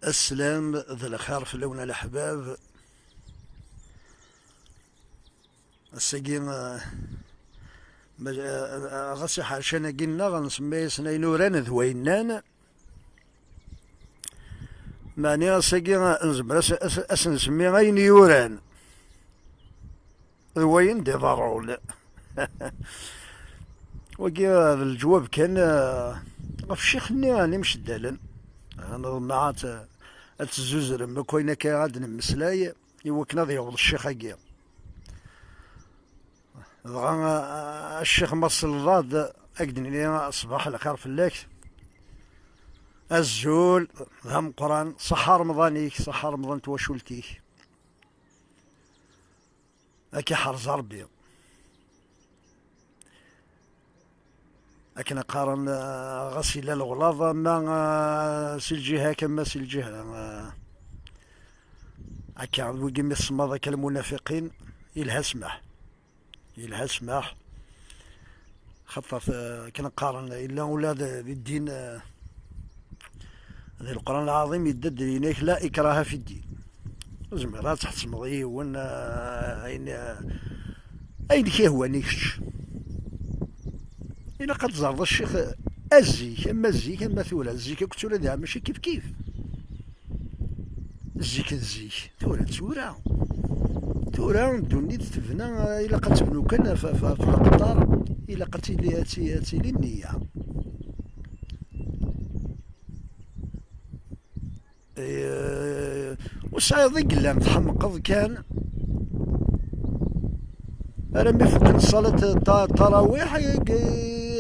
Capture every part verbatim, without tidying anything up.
Aslam d lxir fell-awen a leḥbab. Ass-agi, eh, ma-, eh, ɣas iḥercan-agi-nneɣ nsemma-yasen ayen uran d wayen nnan. Meɛni ass-agi, eh, nezmer as, as, as nsemmi ayen yuran d wayen d-iḍerrun. Wagi, eh, d leǧwab kan, eh, ɣef ccix-nni n imceddalen. Eh, neḍmeɛ ad t-, ad tezzuzrem akk ayen akka ad nemmeslay, i wakken ad yaweḍ ccix-agi. Dɣa, a, a, ccix ma selḍad, ad k-d-nini ṣṣbeḥ lxir fell-ak. Azul, d ameqqran, ṣaḥa Remḍan-ik, ṣaḥa Remḍan n twacult-ik. Ad k-iḥrez Ṛebbi. Akken qqaren, eh, ɣas yella leɣlaḍ, ama, eh, si lǧiha-k, ama si lǧiha, eh, akka, d wigi mi tsemmaḍ akka lmunafiqin, yelha ssmaḥ. Yelha ssmaḥ. Xaṭer, eh, akken qqaren, yella ula d, di ddin, eh, di Leqran Lɛaḍim yedda-d yenna-k: "La ikraha fi ddin." Ur zmireḍ ad tḥettmeḍ yiwen, eh, ayen, eh, ayen k-ihwan i kečč. Ilaq ad teẓreḍ a ccix, a zik, ama zik, ama tura. Zik akk d tura diɣ mačči kif kif. Zik d zik, tura d tura. Tura ddunit tebna, eh, ilaq ad tebnu kan ɣef, ɣef, ɣef leqder, ilaq ad tili, ad ti-, ad tili nniya. Eh, ur sɛiḍ i yellan, tḥemqeḍ kan. Armi fukken ṣṣalat ta-, tarawiḥ, i, i,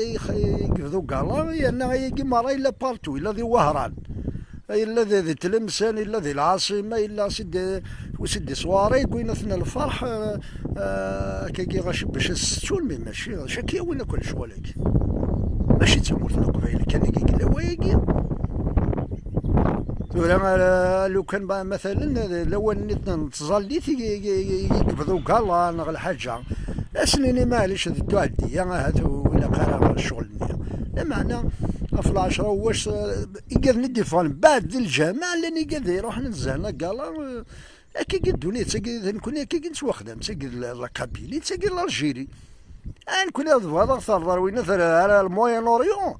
i, i yebda ugaṛa, yerna ayagi merra yella partout, yella di Wehran, yella di, di Tlemsan, yella di lɛaṣima, yella si d-, si d-, soirée, wwin-aten lferḥ, eh, eh, akkagi ɣac-, bac ad settun, mais mačči, d acu akka yawin akk lecɣal-agi? Mačči d tamurt n Leqbayel kan i yella wayagi. Tura, eh, lukan, ba-, matalen, eh, lawan-nni n tẓallit i, i, i, i yebḍa ugaṛa neɣ lḥaǧa, ad s-nini: "Maɛlic, d tuɛeddi-ya, ahat ur ilaq ara ccɣel-nni." Lameɛna, ɣef lɛecṛa n wass, eh, igaden i d-iffɣen mbeɛd di lǧameɛ, llan igad iṛuḥen ad zhan agaṛa, eh, akkagi ddunit, akkagi d nekkni, akkagi nettwaxdam, akkagi d la, la Kabylie, akkagi d l'Algérie. Ah, nekkni ad tebɣiḍ ad ɣ-terḍeḍ ar winna, ar, ar le Moyen-Orient.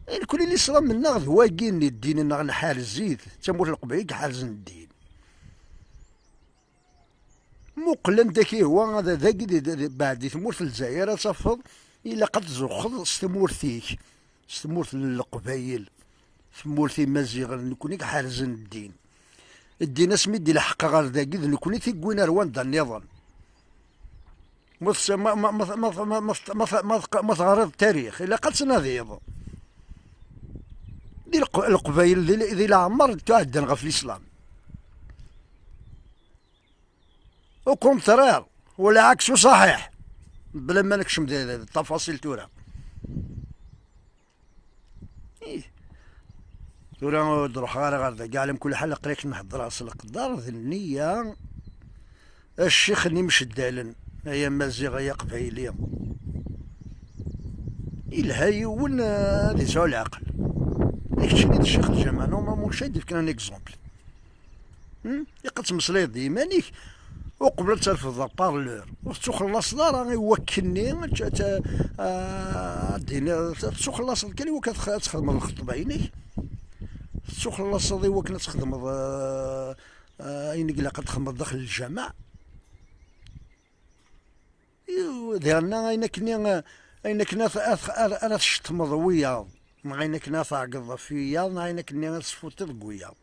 Eh, nekkni lislam-nneɣ d wagi-nni, ddin-nneɣ nḥerz-it, d tamurt n Leqbayel i iḥerzen ddin. Muqel anda k-ihwa, ad, dagi di, di, di, beɛd di tmurt n Lezzayer ad tafeḍ, ilaq ad tzuxxeḍ s tmurt-ik, s tmurt n Leqbayel, tmurt Imaziɣen, nekkni i iḥerzen ddin. Ddin asmi d-ilḥeq ɣer dagi, d nekkni i t-iwwin ar wanda nniḍen. Ma tse-, ma, ma, ma, ma, ma, ma, ma, ma, ma, ma teɣriḍ tarix, ilaq ad tnadiḍ. Di Leq-, Leqbayel di, di leɛmer tɛeddan ɣef lislam. Au contraire, والعكس صحيح. Bla ma nekcem di, di, di ttafaṣil tura. Ih. Tura ur d-ruḥeɣ ara ɣer dagi, ɛla mkul ḥal, aql-ak nhedder s leqder d nniya. A ccix n imceddalen, ay amaziɣ, ay aqbayli. Ilha yiwen, eh, ad yesɛu leɛqel. I keččini d ccix n lǧameɛ, normalement, kečč ay d-ifkan un exemple. Hmm? Ilaq ad tmeslayeḍ d yiman-ik, uqbel ad terfeḍ d parleur. Ur tettuxellaṣeḍ ara i wakkenni, ad t-, ad t-, ah, ad d-tiniḍ, tettuxellaṣeḍ kan i wakk ad tx-, ad txedmeḍ lxeṭba-inek. Tettuxellaṣeḍ i wakken ad txedmeḍ, ah, ah, ayen i ilaq ad txedmeḍ daxel lǧameɛ. Iw, diɣenna ayen akkenni, ayen akken ad, ad, ad, ad tceṭṭmeḍ wiyaḍ, neɣ ayen akken ad tɛeggeḍ ɣef wiyaḍ, neɣ ayen akkenni ad tesfuṭiḍ deg wiyaḍ.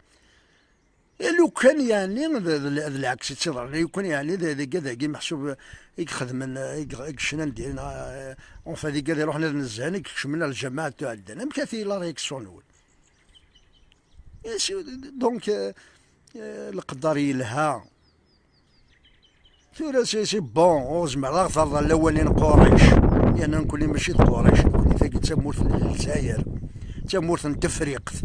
I lukan, yeɛni, d, d, d lɛeks i tt-iḍran. I lukan, yeɛni, d, d igad-agi meḥsub i ixedmen, i, i yecnan din, eh, enfin, d igad iruḥen ad nezzhen, i ikecmen ar lǧamaɛ tuɛeddan. Amek ad tili la réaction-nwen? Yes, donc, eh, eh, leqder yelha. Tura c'est, c'est bon, ur zmireɣ ad ɣ-terḍel lawan n Qurayc. Yerna nekkni mačči d Qurayc, nekkni tagi d tamurt n Lezzayer, d tamurt n Tefriqt.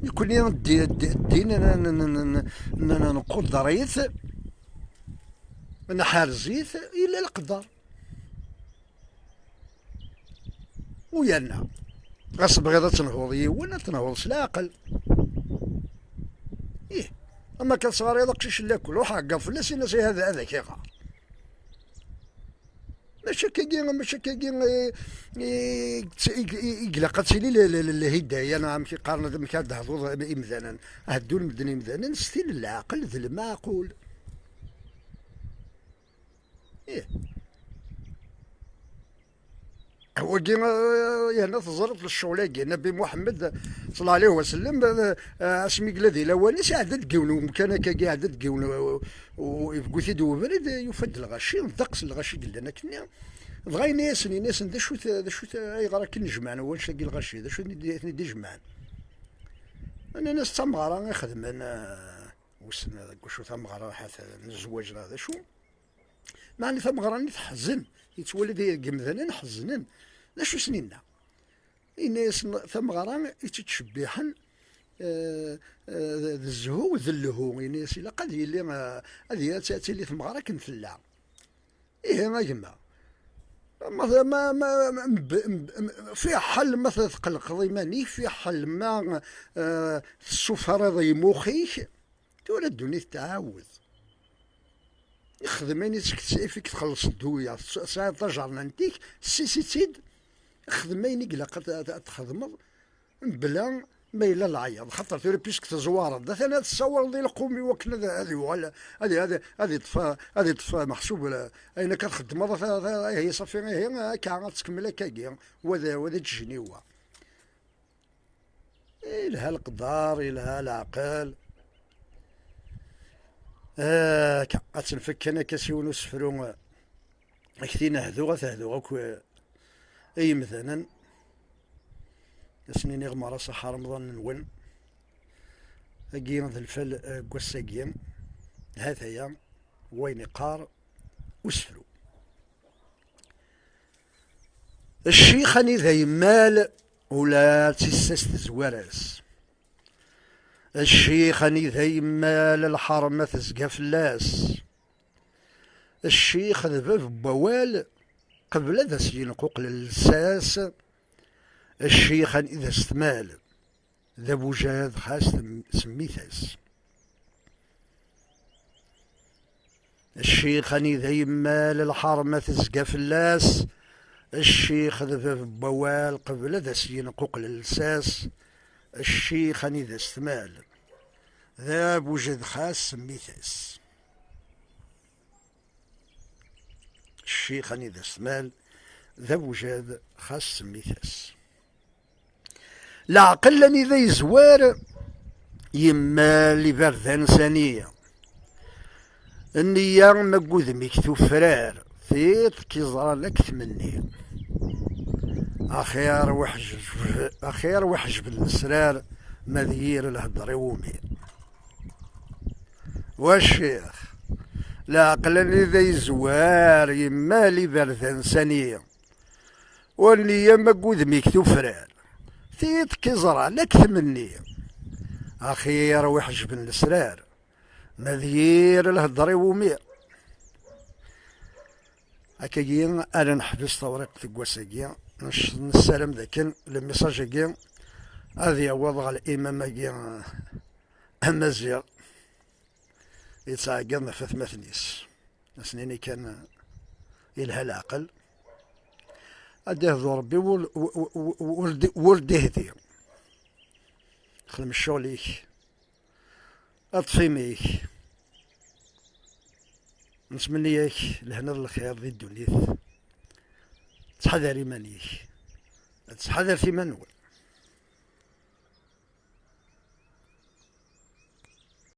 Nekkni ddi-, ddi-, ddin n, n, n, n, n, n, nquder-it, nḥerz-it, yella leqder. U yerna, Ɣas tebɣiḍ ad tenhuḍ yiwen, ad tenhuḍ s leɛqel. Ih, ama kan tesɣariḍ aqcic n lakul, ruḥ ɛeggeḍ fell-as, in-as: "Ih, ad, ad ak-iɣer." Mačči akkagi, mačči akkagi, eh, eh, i, i, i ilaq ad tili l-, l-, l-, lhidaya, neɣ amek i qqaren, amek ad d-hduḍ imdanen. Ad ddun medden imdanen s tin n leɛqel d lmeɛqul. Ih. Wagi, eh, yerna teẓriḍ ccɣel-agi, Nnbi Muḥemmed, ṣalla ɛlihi wa sellem, eh, eh, asmi yella di lawan-is, iɛedda-d deg yiwen umkan akkagi, iɛedda-d deg yiwen, eh, u-, yebgu-t-id ubrid, eh, yufa-d lɣaci, ddeqs n lɣaci i yellan akkenni. Dɣa yenna-yasen, yenna-yasen: "D acu-t, d acu-t, ayɣer akken jemɛen wannect-agi lɣaci? D acu i ten-id-, i ten-id-ijemɛen?" Nnan-as: "D tameɣra i xedmen, eh, wissen deg wacu tameɣra, ḥat n zzwaǧ neɣ d acu." Meɛna tameɣra-nni teḥzen, yettwali-d deg yimdanen ḥeznen. D acu i sen-yenna? Yenna-yasen tameɣra i tt-ittcebbiḥen, eh, eh, d zzhu d lhu. Yenna-yas ilaq ad yili, eh, ad y-, ad tili tmeɣra akken tella. Ihi a gma, ma, ma, ma, ma, mb-, mb-, m-, fiḥel ma tqelqeḍ iman-ik, fiḥel ma, eh, tessufriḍ imux-ik, tura ddunit tɛawed. Xdem ayen i tt-, i k-txelleṣ ddunit, tesɛiḍ tajernant-ik, ssis-itt-id, xdem ayen i ilaq ad, ad, ad txedmeḍ, mebla ma yella leɛyaḍ. Xaṭer tura, puisque tezwareḍ, d atan ad tessawaleḍ i lqum i wakken ad, ad yuɣal, ad, ad, ad iṭṭef, ad iṭṭef meḥsub, eh, ayen akka txeddmeḍ, ad, ad, ad, ihi ṣafi, ihi akka ad tkemmel akkagi, wa d, wa d aǧǧniwa. Ilha leqder, ilha leɛqel. Eh, akka, ad tenfek kan akka s yiwen usefru, eh, aktin hduɣ, ad hduɣ akk, eh, i yimdanen. Ad sen-iniɣ merra ṣaḥa Remḍan-nwen. Agi d lfal, eh, n wass-agi. Hataya wayen iqqar usefru. Ccix anida yemmal, ula d tissas tezwar-as. Ccix anida yemmal, lḥerma tezga fell-as. Ccix d bab n wawal, qbel ad as-yenquqel llsas. Ccix anida s-tmal, d abujad xas tem-, semmit-as. Ccix anida yemmal, lḥerma tezga fell-as. Ccix d bab n wawal, qbel ad as-yenquqel llsas. Ccix anida s-tmal, d abujad xas semmit-as. Ccix anida s-tmal, d abujad xas semmit-as. Leɛqel anida yezwar, yemmal iberdan sani. Nniya ma deg udem-ik tufrar, tiṭ k-iẓran ad k-tmenni. Axir wi ḥejb-, axir wi ḥejben lesrar, ma d yir lhedr iwumi. Wa ccix, leɛqel anida yezwar, yemmal iberdan sani. Ur nniya ma deg udem-ik tufrar, tiṭ k-iẓran ad k-tmenni. Axir wi ḥejben lesrar, ma d yir lhedr iwumi. Akkagi ara neḥbes tawriqt deg wass-agi. Nec-, nessaram dakken lmisaj-agi ad yaweḍ ɣer imam-agi amaziɣ yettɛeggiḍen ɣef atmaten-is. Ad s-nini kan, ilha leɛqel. Ad d-ihdu Rebbi, ur, ur, ur, ur, ur d-, ur d-ihdi. Xdem ccɣel-ik. Ṭṭef imi-k. Nettmenni-ak lehna d lxir di ddunit. Ttḥadar iman-ik. Ttḥadaret iman-nwen.